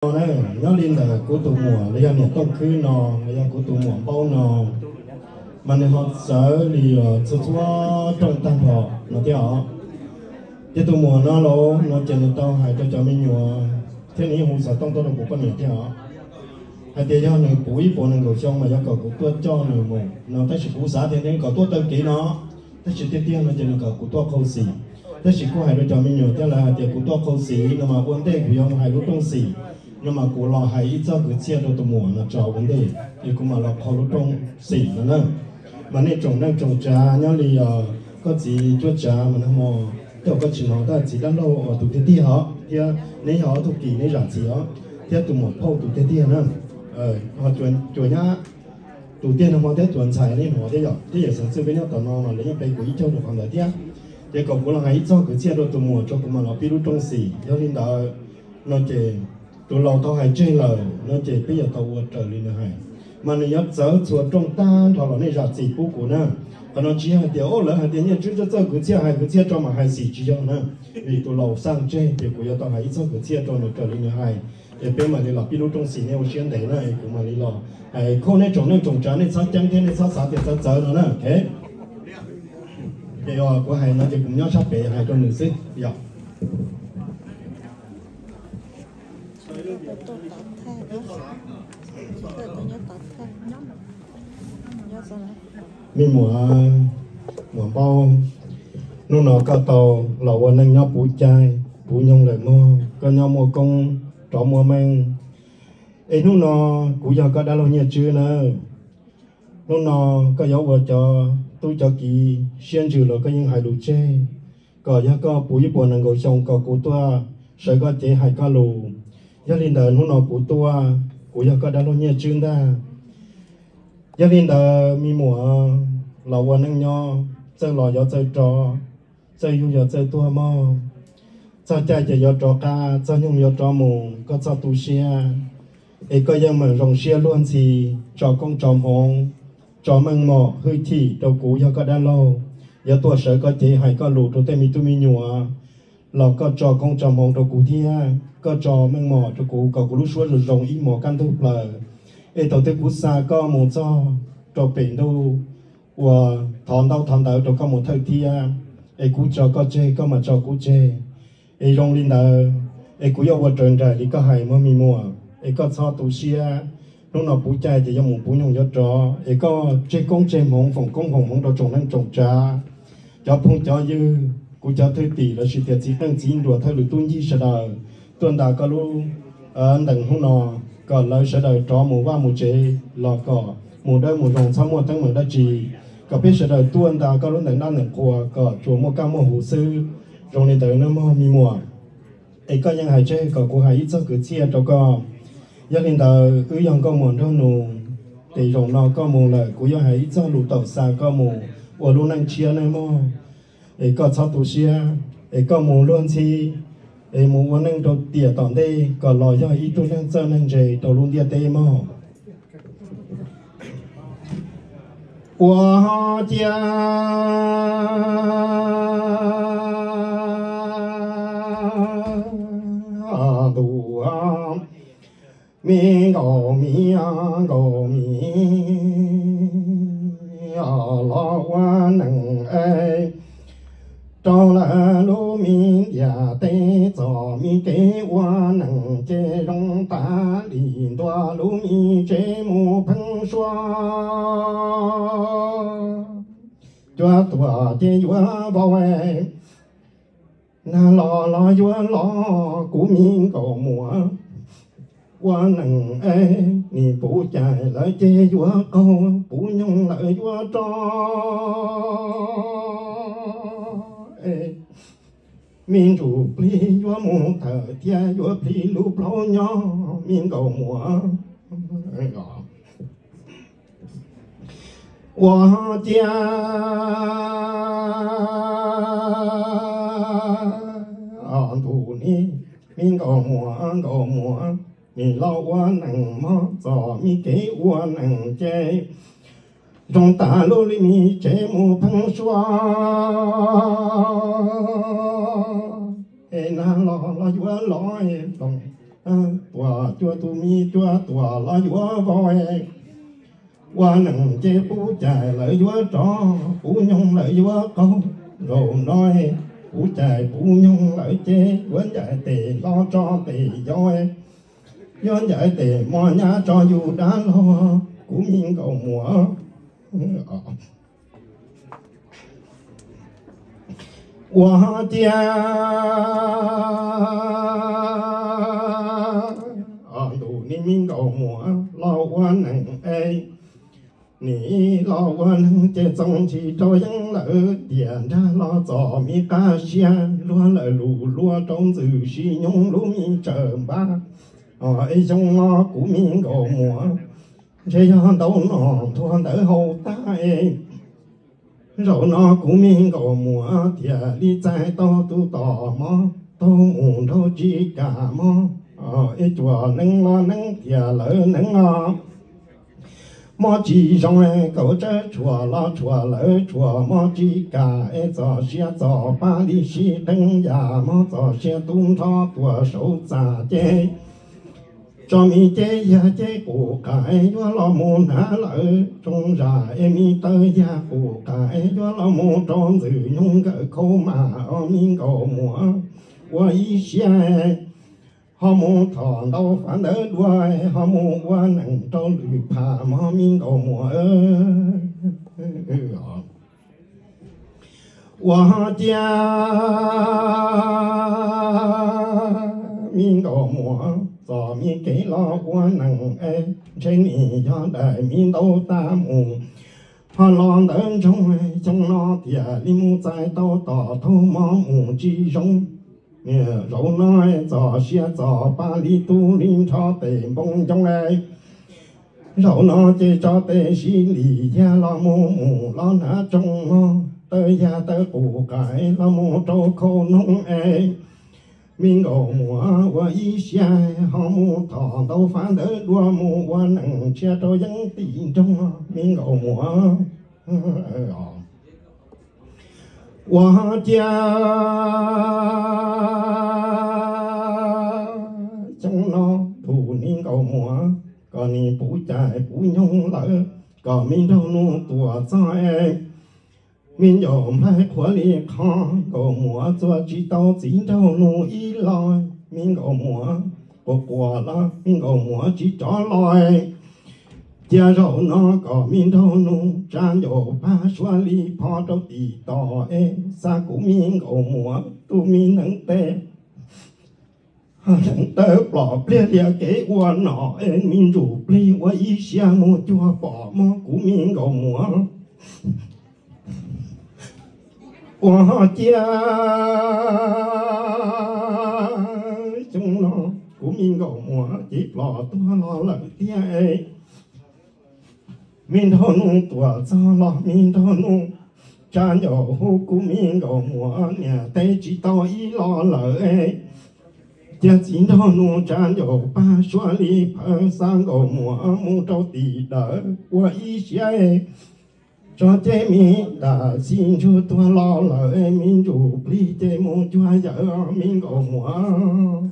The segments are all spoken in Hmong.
No na, nyob li ntawm kuv tus muam los yog niam Tooj Khwb no, los yog kuv tus muam Npaub no, mas nws ho txawv li txhua txhua rooj tag nrho no thiab os. Ces tus muam no los no ces nws tau hais rau cov me nyuam thiab nws yeej hu xov tooj tuaj rau kuv poj niam thiab os, hais tias yog nws puv ib puas nees nkaum xyoo mas yuav kom kuv tuaj coj nws mus no, tab sis kuv xav tias nws kom tuaj taw kev no, tab sis tiag tiag no ces nws kom kuv tuaj qhau xim. Tab sis kuj hais rau cov me nyuam thiab lawv hais tias kuv tuaj qhau xim no mas ua ntej kuv yuav mus hais lub rooj xim no mas kuv los hais ib txog kwv txhiaj rau tus muam no tso ua ntej es kuv mam los qhau lub rooj xim no na. Mas nej tsoom neej tsoom tsav nyob li koj txiv cuab tsav mas nag hmo tej zaum koj tsis hnov tab txiv dab laug tus tiag tiag os thiab neb yog ob tug kis neb zam txiv os, thiab tus muam phauj tus tiag tiag na, ho cuas nyab tus tiag nag hmo thiab cuas ntxhais neb hnov thiab yom, thiab yawm Xeev Txwj peb nyob tom no no lawv yeej pe kuv ib caug tus qhov ntawd thiab. Ces kom kuv los hais ib txog kwv txhiaj rau tus muam tso kuv mam los pib lub rooj xim. Yog li ntawd no ces tus laus tau hais tseg lawm no ces peb yuav tau ua raws li nws hais. Mas nws yuav txawv txhua rooj tag nrho los nej zam txim pub kuv na. Qhov no tsis yog hais tias o lawv hais tias Nyiaj Tswb txawj txawj kwv txhiaj hais kwv txhiaj tso mam hais xim tsis yog na. Vim tus laus xaj tseg ces kuv yuav tau hais ib txog kwv txhiaj rau nws raws li nws hais. Es peb mam li los pib lub rooj xim nej ua siab ntev na es kuv mam li los hais khauj nej tsoom neej tsoom tsav nej txhob ceeb thiab nej txhob xav tias txawv txawv no na. Ces kuv hais no ces kuv nyob sab pem hais rau nws xwb yom. Me muam, muam Npaub, hnub no koj tau los ua neej nyob puv cai puv nyoog lawm mog, koj nyob muaj koob rov muaj meej. Es hnub no kuv yog koj dab laug Nyiaj Tswb nawb. Hnub no koj yuav ua cov tub cov kiv siab ntsws los koj yeej hais lus tseg, kom yog koj puv ib puas nees nkaum xyoo kom kuv tuaj sawv koj cev hais koj lus. Yog li ntawd hnub no kuv tuaj, kuv yog koj dab laug Nyiaj Tswb ntag. Yog li ntawd me muam, los ua neej nyob, txawj los yuav txawj rov, txawj yug yuav txawj tuag mog. Txog caij ces yuav rov qab, txog nyoog yuav rov mus, koj txhob tu siab. Es koj yeej meem zoo siab luag ntxhi, tso koob tso hmoov, tso meej mom hwj chim rau kuv yog koj dab laug, yuav tuaj sawv koj cev hais koj lus rau tej me tub me nyuam los koj tso koob tso hmoov rau kuv thiab koj tso meej mom rau kuv kom kuv lub suab zoo zoo ib hmos kaj ntug plaws. Es thaum twg kuv xa koj mus txog rau pem ntuj uas thov ntaub thov ntawv rau koj mus thawj thiab, es kuv tso koj tseg koj mam tso kuv tseg. Es zoo li ntawd, es kuv yuav ua raws nraim li koj hais mog me muam, es koj txhob tu siab. Hnub no puv cai ces yuav mus puv nyoog yuav rov, es koj tseg koob tseg hmoov foom koob foom hmoov rau tsoom neej tsoom tsav, cov phooj cov ywg, kuv cov thwj tim lossis tias txiv qeej txiv nruas thawj lwm tub ncig sawv daws tuaj ntas koj lub ntees hnub no, kom lawv sawv daws rov mus vaj mus tsev los kom mus dawb mus zoo txhob muaj teeb meem dab tsi, kom peb sawv daws tuaj ntas koj lub ntees dab ntees qhua kom tsuas muaj kaj muaj huv xwb. Zoo li ntawd nawb mog me muam. Es koj yeej hais tseg kom kuv hais ib txog kwv txhiaj rau koj. Yog li ntawd wb yog nkauj muam nraug nus, ces zaum no koj mus lawm kuv yuav hais ib txog lus taum xa koj mus ua lub neej tshiab nawb mog. Es koj txhob tu siab, es koj mus luag ntxhi, es mus ua neej rau tiam tom ntej kom los yog ib tug neeg txawj neeg ntse rau lub ntiaj teb mog. Ua cia ntuj, me nkaus me nkaus me los ua neeg es rau lawv lub me ntiaj teb txom me kev ua neeg ces zoo tas li ntua lub me tsev mus pheeb suab. Cuab tuam ces yuav vau, nag los los yuav los kuv me nkaus muam. Ua neeg es nim puv cai lawm ces yuav qaug, puv nyoog lawm yuav rov. Me ntsuj plig yuav mus tawm thiab yuav plig lub plaub nyob me nkaus muam. Ua cia ntuj ne, me nkaus muam nkaus muam, nim los ua neeg mog txom me kev ua neeg ces zoo tas lub li me tsev mus pheeb suab. Es nag los los yuav los es los Tuam cua tus me cua tuam los yuav vau, ua neej ces puv cai lawv yuav rov, puv nyoog lawv yuav qaug. Zaum no puv cai puv nyoog lawv ces yuav ncaim tes hlo tso tes yau, yuav ncaim tes mos nyab tso yus dab laug, kuv me nkauj muam. Ua cia ntuj, nim me nkauj muam los ua neej es, nim los ua neej ces txoos ntshis rau yeeb lawm tiam nrag los txom me qab siab, luag lawm lus luag rau ntxwg sim nyoog lub me tsawm npab. Es xyoo no kuv me nkauj muam, ntshe yog ntau nom ntuag ntawd hauv tag es, zaum no kuv me nkauj muam thiaj li txais tau tus tom mob, tau mus nraug tsis kam mob. Es cuam neeb los neeb tiag lawm neeb os, mob tsis zoo, kaum tsawb tshuam los tshuam lawm tshuam, mob tsis kam es txog siab txog pab li sib qeeb yam, mob txog siab tub nrho tuaj saum txaj ces tso me ceb yag ceb qus qais yuav los mus hnav lawm rooj zam es me tawb yag qus qais yuav los mus rau ntxwg nyoog nkawd khaub mas os me nkauj muam. Ua ib siab ho mus thom ntau fav ntawv dua, ho mus ua neej rau lwm pham mog me nkauj muam. Ua cia me nkauj muam txom me kev los ua neej es, ntshe nim yog daim me ntau tag mus, ho los ntawd ntsoog xyoo no tiag li mus txais tau tom thaum mob mus tsis zoo. Niam zaum no txog siab txog pab li tub li nrho tes npoo ncoo es, zaum no ces tso tes sib lim yag los mus mus los hnav tsoos mog, tawb yag tawb qus qais los mus rau khau noog es, me nkauj muam ua ib siab ho mus thom ntau fav ntawv dua mus ua neej tshiab rau yeeb tim nroog me nkauj muam. Ua cia xyoo no ntuj nim nkauj muam, kom nim puv cai puv nyoog lawm, kom me nraug nus tuaj txog es, me ncaus nplaig qhuav li qho, nkauj muam txuas tsis tau txiv nraug nus ib los, me nkauj muam quas quas los me nkauj muam tsis rov los. Cia zaum no kom me nraug nus tsa ncaus pag suav li pho rau tim tos es, xa kuv me nkauj muam tus me neev tes, neev taw plom pliag lias kev ua nom es, me ntsuj plig ua ib siab mus cuag pom mog kuv me nkauj muam. Ua ho cia xyoo no kuv me nkauj muam ces plom tuag los lawm tiag es, me nraug nus tuaj txog los me nraug nus tsa ncaus hu kuv me nkauj muam, niam teb tsis tau ib los lawm es, cia txiv nraug nus tsa ncaus pag suav li phaw xa nkauj muam mus rau tim dawm ua ib siab es, tso ceb me dam xis ntsug tuag los lawm es, me ntsuj plig ces mus cuag yawm me nkauj muam.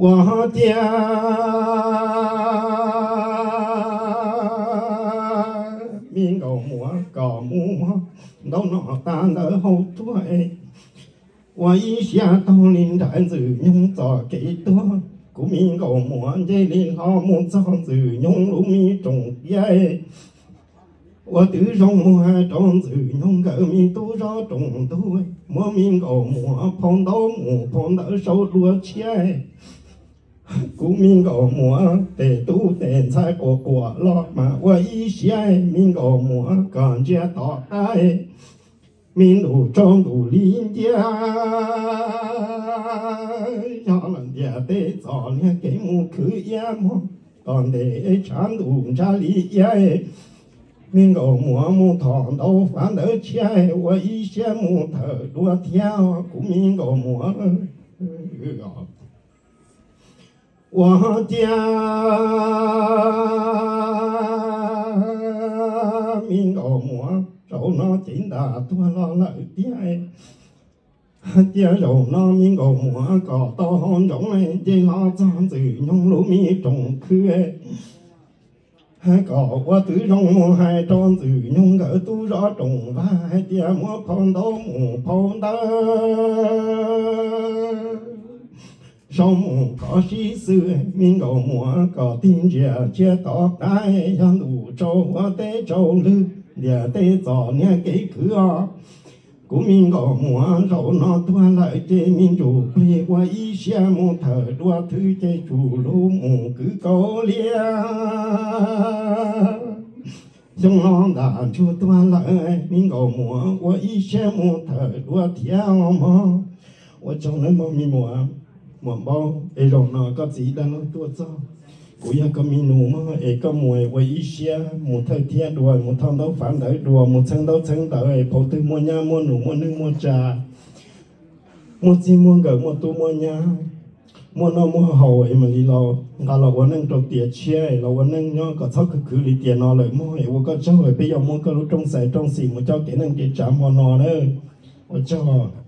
Ua ho cia me nkauj muam kom mus ntau nom tas ntawd hauv tuag es, ua ib siab taug li nraim ntxwg nyoog txoj kev tuag, kuv me nkauj muam nce li hlo mus txog ntxwg nyoog lub me rooj tiaj es, ua twb zoo mus hais rau ntxwg nyoog nkawd me tub zov rooj ntug, muab me nkauj muam phau ntaub mus phau ntawv sau dua tshiab es, kuv me nkauj muam tes tub tes ntxhais quas quas los mas ua ib siab es, me nkauj muam kom ntsia tom qab es, me ntuj tsaus ntuj li nciab, yog los ntiaj teb txom niag kev mus khwv iab mog, tom ntej tshav ntuj ntshav li iab es, me nkauj muam mus thom ntau fav ntawv tshiab es, ua ib siab mus thawm dua thiab kuv me nkauj muam. Ua ho cia me nkauj muam zaum no cev ntas tuag los lawm tiag es, Hais tias zaum no me nkauj muam kom tau haus ntsoov, nce hlo txog Ntxwg Nyoog lub me rooj khw, kom ua tib zoo mus hais rau Ntxwg Nyoog nkawd tub zov rooj vag hais tias muab phau ntawv mus phau ntawv, sau mus kov sib xws. Me nkauj muam kom tig ntsia tsiaj tom qab, yog ntuj tsaus huab teb tsaus lwg, ntiaj teb txom niag kev khwv os. Kuv me nkauj muam zaum no tuag lawm ces me ntsuj plig ua ib siab mus thawm dua thwv ces tsum lub mus kwv kaus liab. Xyoo no ntam ntsuag tuag lawm, me nkauj muam ua ib siab mus thawm dua thiab os mog. Ua tsaug nawb mog me muam, muam Npaub, es zaum no koj txiv dab laug tuaj txog, kuv yog koj me nus mog, es koj mus ua ib siab mus thawj thiab dua, mus thauj ntaub fav ntawv dua, mus txheeb ntaub txheeb ntawv, es phau twg muaj nyab muaj nus muaj neej muaj tsa, muaj txij muaj nkawm muaj tub muaj nyab, muaj noj muaj haus es mam li los nqa los ua neej rau tiam tshiab, los ua neej nyob kom txhob khwv khwv li tiam no lawm mog. Es ua koj tsaug, peb yuav muab koj lub rooj xais rooj xim mus coj kev neej kev tsav hmo no na. Ua tsaug.